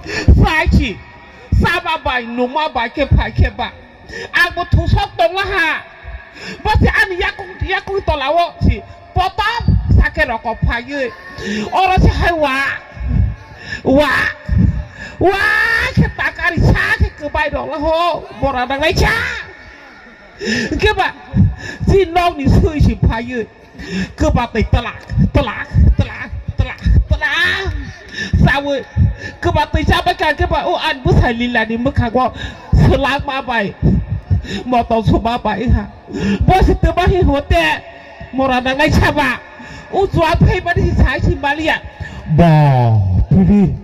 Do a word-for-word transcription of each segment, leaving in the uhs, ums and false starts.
Sai si, saba bai, numa bai khe phai khe ba. Ang bo thusok tongla ha. Bo se ani yakung, yakung tola o si potom sake rokok phaiwi. Oro se hai wa, wa, wa khe takari sa khe kwbai rok la ho. Bora nangnai cha. Khe ba si nok ni sui si phaiwi. Kwbatwi twlak, twlak, twlak, twlak, twlak. Sawi, kwbatwi chabai kha khe ba, o ani bwsai lila ni mwkhango swlak ma bai, motom suma bai ha. Bo se twma hi hote, mora nangnai saba. O juat phai mani si sai si maliya. Ba, piri.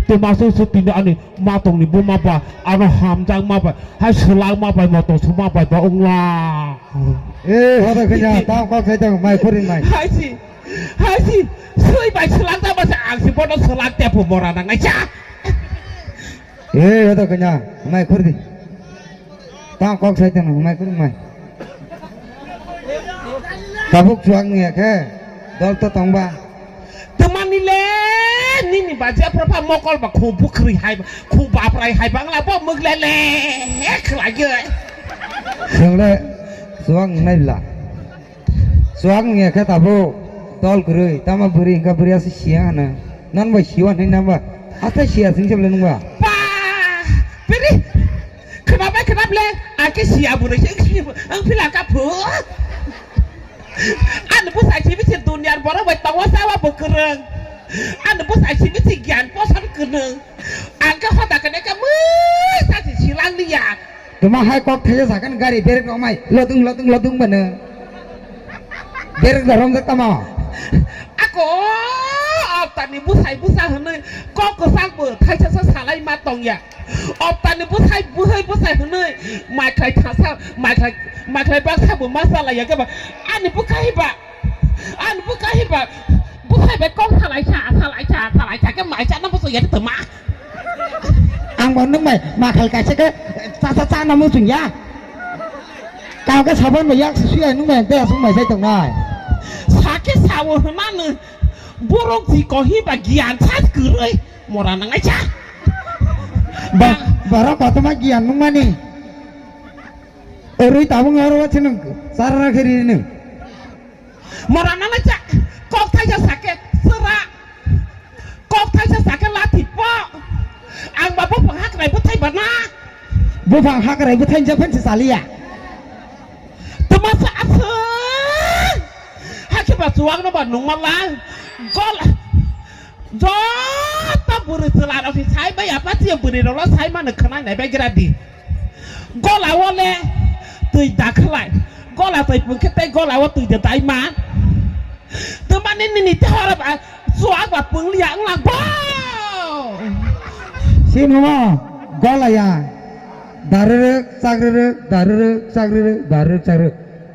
Twma se se tini ani matong ni buma ba, ano hamjak ma bai, hai swlak ma bai, motom suma bai ba wngla. Eh, hoda kanya, tang kok sai tang, mai khuring mai. Hai si, hai si, sui bai swlak da ba sa ang si bono swlak te phu mora nangnai cha. Eh, hoda kanya, mai khurdi. Tang kok sai tang, mai khuring mai. Tabuk chuak ni khe, dol to tongba. Twmani le, nini baji aphra pha mokol ba khu bukhri hai, khu baprai hai bangla bo mwgle le, khlai ge. Swngle, chuak nai bla. Chuak ni khe tabuk, dol kwrwi, tama bwrwi hingka bwrwi asi siya hana. Nan bai siwa nai namba. Ata siya sing sable nungba. Pa, piri. Khwnam bai khwnam le, ang khe siya bwrwi se, ang phila ka phu. Ani bwsai simi se duniyar borok bai tongo sawa bo kwrwng. Ani bwsai simi se giyan posan kwrwng. Ang khe hoda kene khe mui sa se silang liya. Tuma hai kok thaisa sakan gari berek rok mai lotung lotung lotung bano. Berek da romjak tamo. Ako, aptani bwsai bwsa hwnwi kok kwchang bo thaisa sa salai ma tongya. Optani bwsai bwhai bwsai hwnwi maikhlai thasa, maikhlai, maikhlai baksa bo ma salaiya khe ba. Ani bwkha hiba, ani bwkha hiba, bwsai bai kok salaisa, salaisa, salaisa khe maisa no bwsai ya tongma. Ang bo nwng bai makhal kaisa khe cha cha cha no muchung ya. Kau khe sabon bai yak suya nwng bai te asung bai sai tongnai. Sakhe sao hwnmano borok ji ko hiba giyan sa kwrwi mora nangnai cha. Ba, bara kothoma giyan nungmani. Orui tabung aro wachinung, sarara kheri nung. Mora nana cha, kok thaisa sake, sera. Kok thaisa sake lati po. Ang ba buphang hakrai bwthai bana. Buphang hakrai bwthai jephen se saliya. Tuma sa aswng. Hakhe ba chuwak no ba nungmala. Gol. Joto bwrwi chwla rok si sai bai apa si bwrwi rok lo sai mano khwnai nai bai gra di. Gola o le twi da khlai. Gola twi pung khe tei gola o twi da dai man. Tuma ni nini te horo ba chuwak ba pung liya wng lang bo. Si nomo gola ya. Darere chagrere darere chagrere darere chagrere.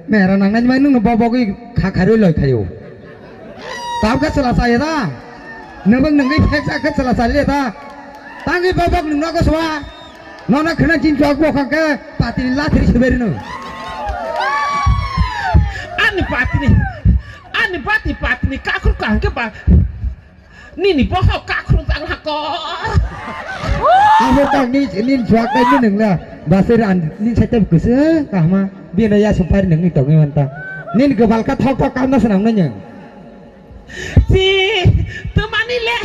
Mera nangnai mai nung bo bogwi kha kharwi loi khayo. Tabuk khe chwla chaya da? Nwng bwk nwngwi phek jak khe chwla chaliya da? Tangwi bobok nwng nogo sowa. Nono khwna chin chok bo khang khe patini lathiri siberi nw. Ani patini, ani bati patini kakhur kaham khe ba. Nini bohok kakhur jak lako. Abo tak ni, nin chwak kai ni nwng la. Basir an nin sai tep kwswk kahma. Bino ya sumpari nwng ni tongwi manta. Nin gopal kha thok thok kaham na swnam nai nwng. Si, twmani le,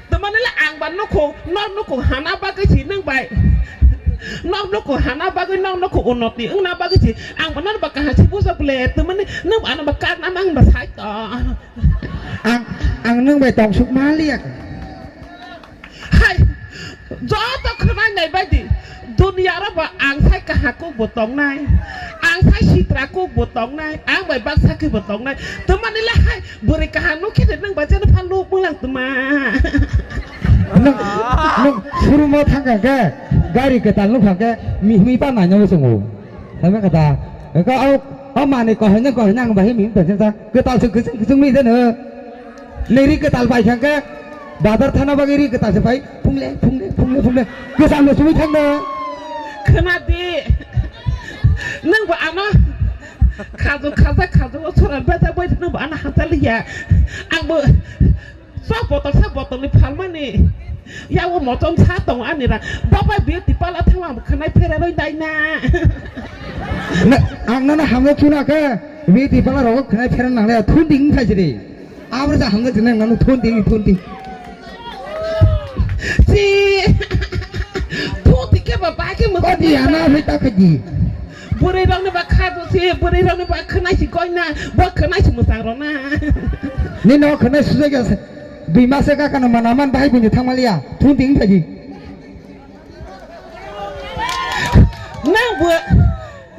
twmani le ang ba nukhung, nok nukhung hana bagwi si nwng bai. Nok nukhung hana bagwi, nok nukhung unnoti wngna bagwi si ang ba nang ba kaham si bujak le, twmani nwng ba ano ba kak na mang ba sai to. Ang, ang nwng bai tongsuk ma liya. Hai, joto khwnai nai bai di. Duniya ro ba ang sai kaha kuk bo tongnai. Ang sai sitra kuk bo tongnai. Ang bai baksa khe bo tongnai. Twmani le hai bwrwi kaha nuk khe de nwng ba jeno phan nuk mung lang twma. Nwng, nwng surumo thang kha khe gari kwtal nuk kha khe mihmi pa nai no chwngo. Hai ma kata. Ka au, au mani ko hanya ko hanya ang bai mi ta ta. Kwtal se kwchwng kwchwng mi jeno. Nini ri kwtal bai thang khe, bazar thana bagwi ri kwtal se bai, phungle, phungle, phungle, phungle, kwcham no sumui thang no. Khwna di, nwng bo ano khajok khajak khajak o sora bejak bai nwng bo ano hamsa liya. Ang bo sok botol sa botol ni phalmani. Ya o motom sa tong ani ra. Baba beauty parlor thang ang khwnai phereroi dai na. Na, ang nana hamle chuna khe beauty parlor rogo khwnai pheran nang le thun ding khai jiri. Abra ja hamle jene nang thun ding thun ding. Si. Thun ding ke baba ke mo. Ko di ana phe ta khaji. Bwrwi rok ni ba kha bo si, bwrwi rok ni ba khwnai si koi na, bo khwnai si mwsang rok na. Ni no khwnai sujai ga. Dui mase ka kano mana man bahai buini thangmaliya. Thun ding phaji. Nang bo,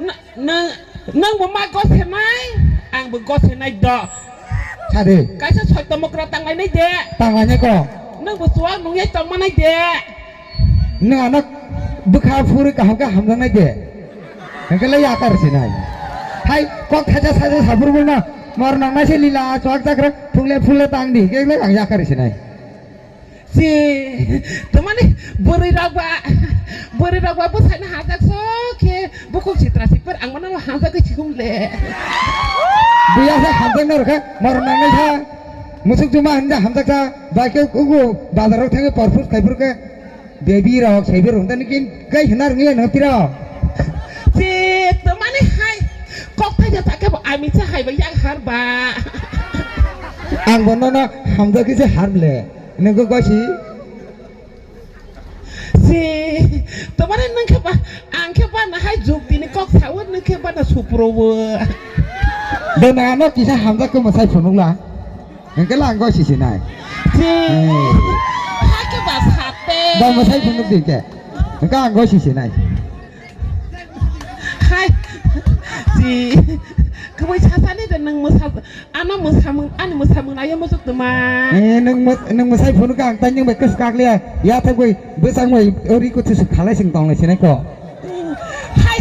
na-, nang, nang bo ma gosenai, ang bo gosenai do. Sade. Kaisa soito mokra tanglainai de. Tanglainai ko. Nang bo chuwak nungya tongmanai de. Nang anak bwkha phuri kaham khe hamjaknai de. Hengke le yakar sinai. Hai kok thaja saja saphuru no. Mor nangnai se lila chuwak chakra phungle phungle tang di. Hengke le ang yakar sinai. Si, tamani bwrwi rok ba, bwrwi rok ba bwsai no hamjak so khe bukhuk sitra sipar ang mano hamjak khe sikum le. Buya se hamjak no rokha, mor nangnai sa. Musuk juma hinda hamjak sa, bai khe ugu bazar rok thangwi porphur khaiphur khe baby rok saibi rok tani kin kai hina rwngya no tiro. Si, tamani hai kok thaja ta khe bo ami cha hai ba yang har ba. Ang bo nono hamjak khe se har le. Nungkhe gosi. Si, tamani nungkhe ba, ang khe ba na hai juk tini kok sawi nungkhe ba na suprowo. Dona ano kisa hamjak khe mwsai phunukla. Hengke la ang gosi sinai. Si. Hmm. Hai khe ba sate. Ba mwsai phunuk dingke. Hengke ang gosi sinai. Hai. Si. Kwbai sasani de nung mwsa-, ano mwsamung, ani mwsamung nayo muchuk tuma. Eh, nung mw-, nung mwsai phunuk ang tani nung bai kwskak le. Ya thagwi bwsang bai ori kuchu su khalai sing tong lai sinai ko. Hai.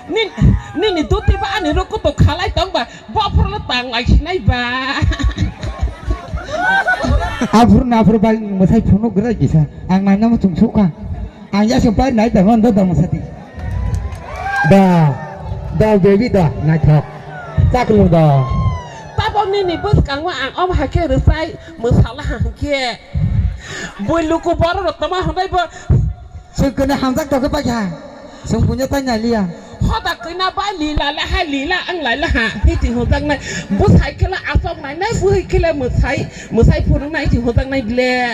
Nin, nini duti ba ani rok kuto khalai tong ba. Bophor le tang lai sinai ba. Aphuru naphuru bai nung mwsai phunuk grai kisa. Ang naina muchung suka. Ang ya sung pai nai da hon da da masa di. Da, da baby da naithok. Chaklung da. Tabo nini bwskango ang om hakhe rwchai mwsala hangkhe. Bui luku borok rok tama hwnbai bo. Sung kene hamjak tokhe pai kha. Sung punya tai nai liya. Hoda kina bai lila la ha lila ang lai la ha. Hiti hojak nai. Bwsai khela asok nai nai bwsai khela mwsai. Mwsai phuru nai hiti hojak nai ble.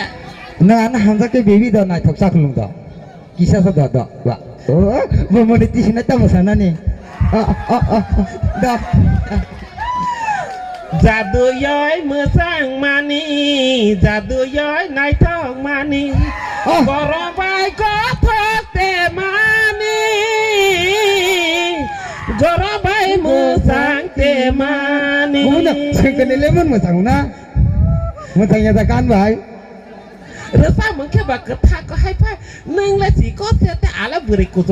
Na na hamjak ke baby da naithok chaklung da. Kisa sa da da ba. Oh, bo mone tisina ta mwsanani. Ah, ah, ah, ah, da. Jaduyoi mwchang mani, jaduyoi naithok mani. Ah. Borok bai kothok te mani, borok bai mwchang te mani. Omo na, sengkani lemon mwchang na. Mwchang ya da kan bai. Rwchapmung khe ba kwthak hai pha, nwng le chikon se te ala bwrwi kuchuk.